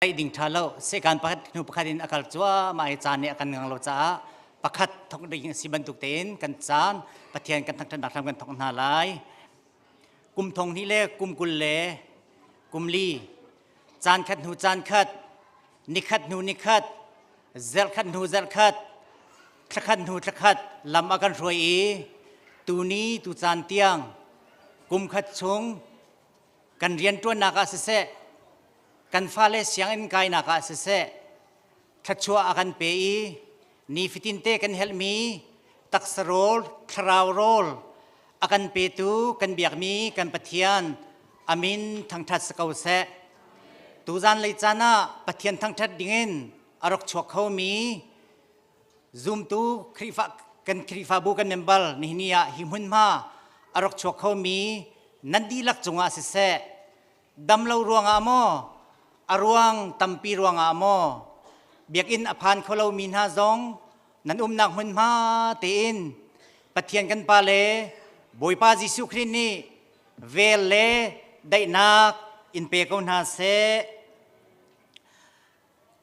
Tlaih ding ṭha lo. Sehkan pakhat hnu pakhat in a kal cuahmah i caan nih a kan ngang lo caah pakhat thawk ding a si bantuk tein kan caan Pathian kan thangṭhatnak hram kan thawk hna lai. Kum thong hnih le kum 20 le kum li caan khat hnu caan khat, nikhat hnu nikhat, zarhkhat hnu zarhkhat, thlakhat hnu thlakhat lam a kan hruai i tuni tu caan tiang kum khat chung kan rianṭuannak ah siseh, kan fale sianginn kainak ah siseh, thluachuah a kan pe i nifatinte kan helhmi taksa rawl, thlarau rawl a kan petu kan biakmi kan Pathian amin thangṭhat si ko seh. Tuzan lei caan ah Pathian thangṭhat dingin a rak chuak khomi Zumtu Khrihfa kan Khrihfabu kan member nihin ah hi hmunhma a rak chuak khomi nan dihlak cungah siseh, damlo ruangah maw, a ruang tampi ruangah maw, biakinn a phan kho lomi hna zong nan umnak hmunhma tein Pathian kan Pa le Bawipa Jesuh Khrih nih vel le daihnak in pe ko hna seh.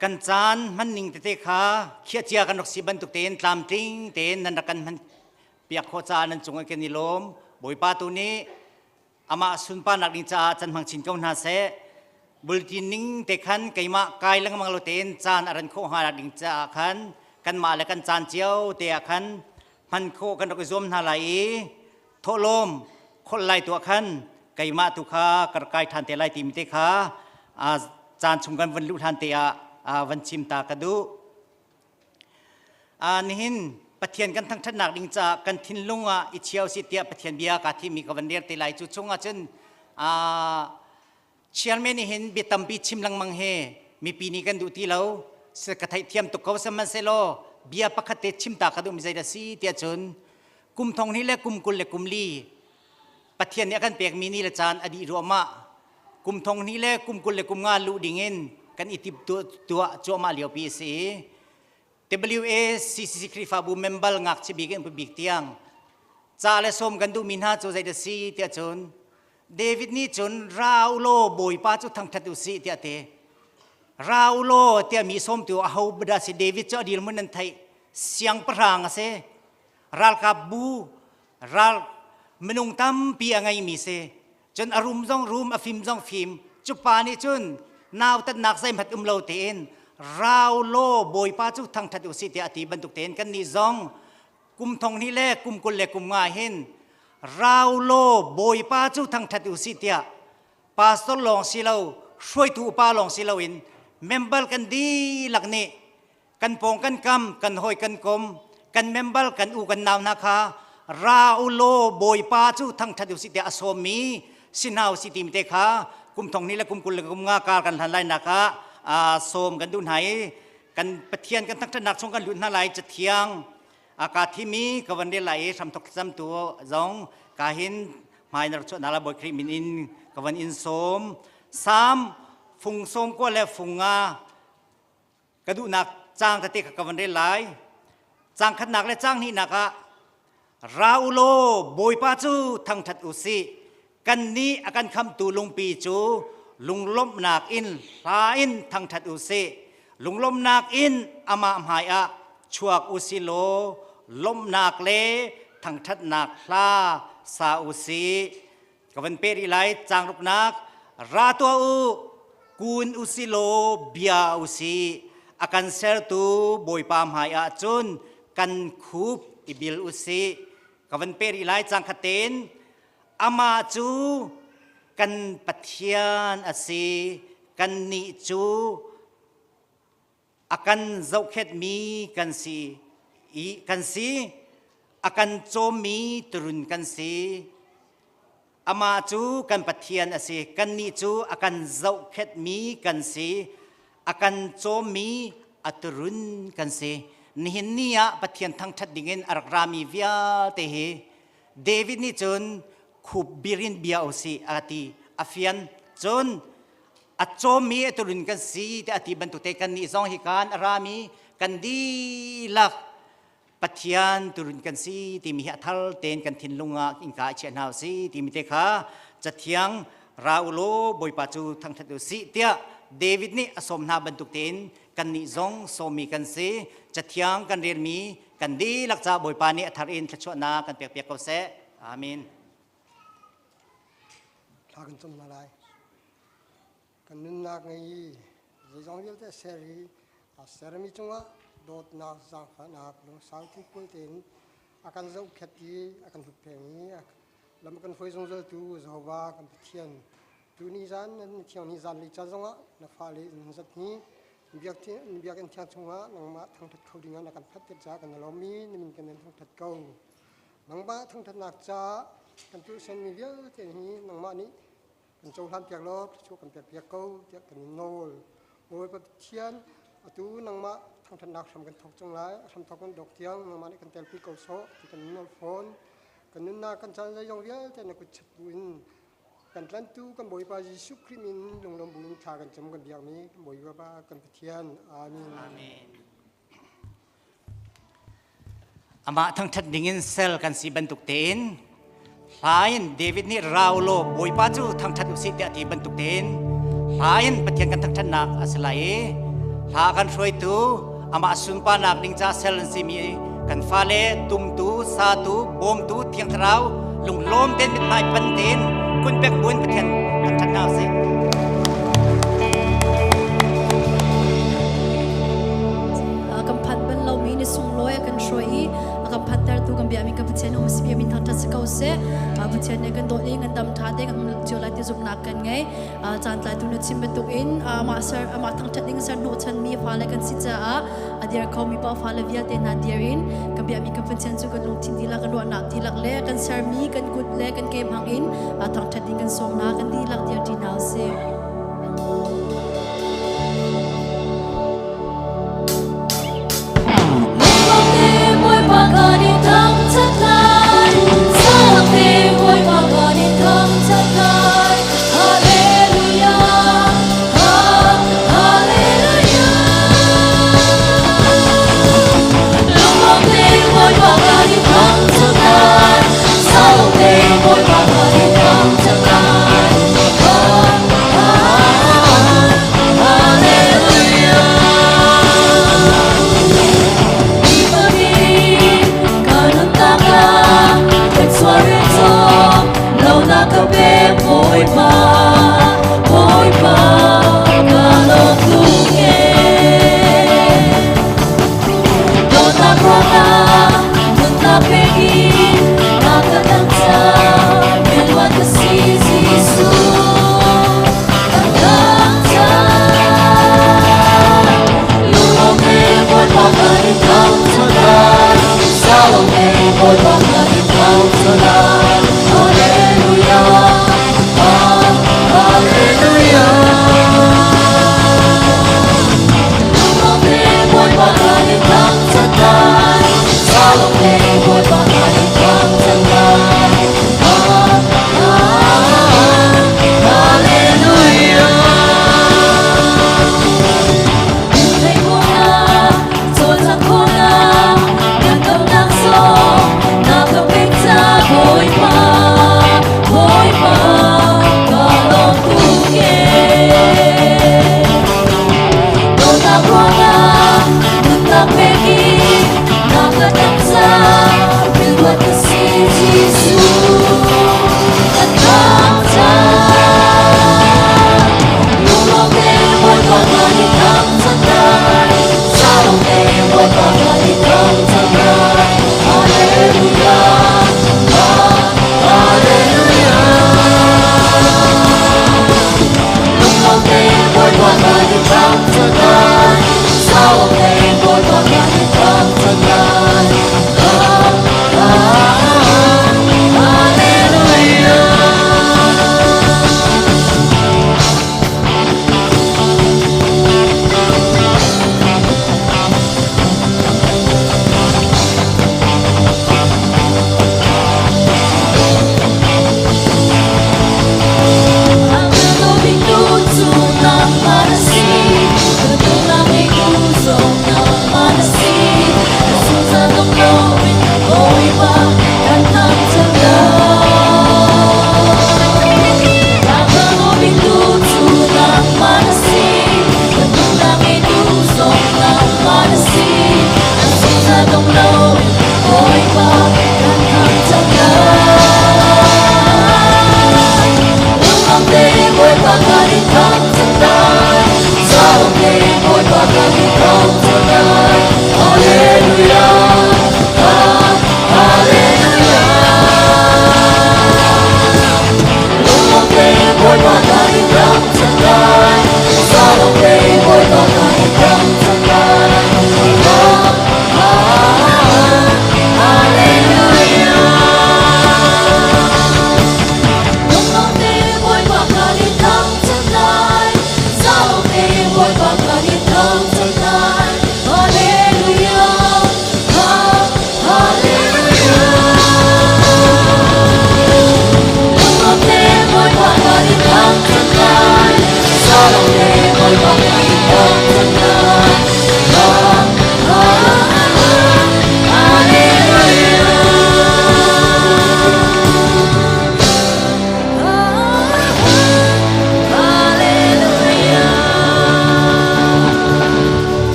Kan caan hmanning tete kha khiahcia kan rak si bantuk tein tlamtling tein nan rak kan hman piak khawh caah nan cung ah kan i lawm. Bawipa tu nih amah sunparnak ding caah can hmang chin ko hna seh. Bulletin ning te khan keimah kai lengmang lo tein caan a ran khawh hnga ding caah khan kanmah le kan caan cio te ah khan hman khawh kan rak i zuam hna lai i thawhlawm kholh lai tuah khan keimah tu kha ka rak kai ṭhan te lai timi te kha caan chung kan van luh hlan te ah van chim ta ka duh. Nihin Pathian kan thangṭhatnak ding caah kan thinlung ah i chia usih tiah Pathian bia kaa thimmi ka van rel te lai. Cu chung ah cun Chairman nih hin bia tampi chim lengmang hi mipi nih kan duh ti lo. Ka theihthiam tuk ko sihmanhsehlaw bia pakhat te chim ta ka duhmi zeidah si tiah cun kum thong hnih le kum 20 le kum li Pathian nih a kan pekmi ni le caan a dih ruahmah. Kum thong hnih le kum 20 le kum nga luh dingin kan i tip tuah cuahmah liopi a si. WACCC Khrihfabu member ngakchia bik in bik tiang ca le sawm kan duhmi hna cu zeidah si tiah cun David nih cun ra u law Bawipa cu thangṭhat u sih tiah ti. Ra u law tiah mi sawmtu aho dah si? David cu a dirhmun nan theih, siangpahrang a si, ralkap bu ral minung tampi a ngeimi si, cun a rum zong rum, a fim zong fim. Cu pa nih cun nautatnak zeihmanh um lo tein ra u law Bawipa cu thangṭhat u sih tiah a ti bantuk tein kannih zong kum thong hnih le kum 20 le kum nga hin ra u law Bawipa cu thangṭhat u sih tiah pastor lawng si lo, hruaitu upa lawng si loin member kan dihlak nih kan pawng kan kam, kan hawi kan kom, kan member kan u kan nau hna kha ra u law Bawipa cu thangṭhat u sih tiah a sawmmi si hna u sih timi te kha kum thong hnih le kum 20 le kum nga kar kan hlan lai nak ah sawm kan duh hna i kan Pathian kan thangṭhatnak chung kan lut hna lai. Cathiang a ka thimi ka van rel lai i hramthok thlacam tu zong ka hin hmai na rak chuah hna la Bawi Khrih min in ka van in sawm. Salm fung 19 le fung nga ka duhnak caang tete kha ka van rel lai. Caang khatnak le caang hnihnak ah ra u law Bawipa cu thangṭhat u sih, kannih a kan khamtu lungpi cu lunglawmhnak in hla in thangṭhat u sih, lunglawmhnak in amah hmaiah chuak u si law lawmhnak le thangṭhatnak hla sa u sih. Ka van peh rih lai caang ruknak: ra tuah u, kun u si law bia u sih, a kan sertu Bawipa hmai ah cun kan khup i bil u sih. Ka van peh rih lai caang khat tein: amah cu kan Pathian a si, kannih cu a kan zohkhenhmi kan si i kan si, a kan cawmmi turun kan si. Amah cu kan Pathian a si, kannih cu a kan zohkhenhmi kan si, a kan cawmmi a turun kan si. Nihin ni ah Pathian thangṭhat dingin a rak rami vialte hi David nih cun khup birin bia u sih a ti, a fian. Cun a cawmmi a turun kan si tiah a ti bantuk te kannih zong hi kan a rami kan dihlak Pathian turun kan si timi hi a thar tein kan thinlung ah innka i chiah hna u si timi te kha Cathiang ra u law Bawipa cu thangṭhat u sih tiah. David nih a sawm hna bantuk tein kannih zong sawmmi kan si. Cathiang kan relmi kan dihlak ca Bawipa nih a thar in thluachuahnak kan pekpiak ko seh. Amen. Thla kan cam hna lai. Kan nunnak ngei i zeizong vialte ser i a sermi cungah dawtnak, zaangfahnak, lungsau thinfual tein a kan zohkhet i a kan huppheng i lam kan hruai zungzaltu Jehovah kan Pathian tuni zan nan thiang ni zan li caan zongah na fale in zat ni biakinn thiang chungah nangmah thangṭhat kho dingah na kan phat tir caah kan i lawm i na min kan in thangṭhat ko. Nangmah thangṭhatnak caah kan tuahsermi vialte hi nangmah nih kan cohlan piak law thluachuah kan pek piak ko tiah kan in nawl. Bawipa Pathian, atu nangmah thangṭhatnak hram kan thawk cang lai, a hramthawk kan dok tiang nangmah nih kan telpi ko sawh ti kan in nawl fawn. Kan nunnak kan caan zeizong vialte na kut chat buin kan tlantu kan Bawipa Jesuh Khrih min lunglawm buin thla kan cam kan biakmi kan Bawipa kan Pathian. Amen. Amen. Amah thangṭhat dingin sel kan si bantuk tein hla in David nih ra u law Bawipa cu thangṭhat u sih tiah a ti bantuk tein hla in Pathian kan thangṭhatnak a si lai i hla kan hruaitu amah sunparnak ding ca sel an simi kan fale tumtu satu bawmtu Thiang Thlarau lunglawm tein mithmai pan tein kunpek buin Pathian thangṭhat hna usih. Kan phanh bal lomi ni sunglawi a kan hruai i a kan phantertu kan biami kan Pathian um si biami thangṭhat si ko seh. Pathian nih kan dawt i kan dam ṭha te kan um cio lai ti zumhnak kan ngei. Caan tlaitu na chim bantukin amah ser amah thangṭhat ding ser hnawhchanmi fale kan si caah a dir khomi paoh fale vialte hna dir in kan biakmi kan Pathian cu kan lungthin dihlak kan ruahnak dihlak le kan sermi kan kut le kan ke hmang in thangṭhat ding kan sawm hna kan dihlak dir ṭi hna usih.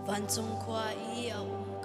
Vancung khua i a um.